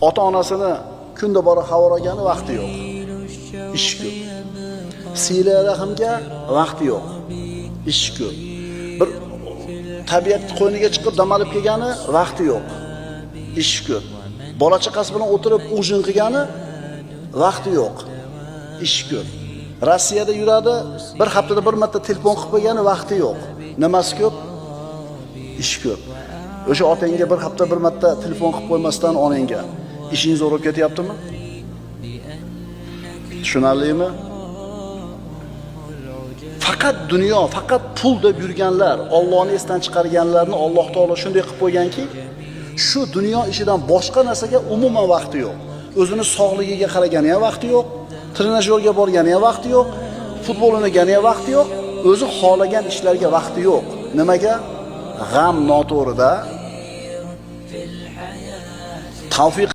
Ota-onasini kunda borib xabar olgani vaqti yo'q. Ish ko'p. Sila rahimga vaqti yo'q. Ish ko'p. Bir tabiat qo'yniga chiqib dam olib kelgani vaqti yo'q. Ish ko'p. Bola chaqasi bilan o'tirib ujin qilgani vaqti yo'q. Ish ko'p. Rossiyada yuradi, bir haftada bir marta telefon qilib qo'ygani vaqti yo'q. Nimasi ko'p? Ish ko'p. O'sha otangga bir hafta bir marta telefon qilib qo'ymasdan onangga ishing zo'r bo'lib ketyaptimi? Tushunarlimi? Faqat dunyo, faqat pul deb yurganlar, Allohni esdan chiqarganlarni Alloh taolo shunday qilib qo'yganki, shu dunyo ishidan boshqa narsaga umuman vaqti yo'q. O'zini sog'ligiga qaragani ham vaqti yo'q, trenajyorga borgani ham vaqti yo'q, futbol o'ynagani ham vaqti yo'q, o'zi xohlagan ishlarga vaqti yo'q. Nimaga? G'am noto'g'rida. Tavfiq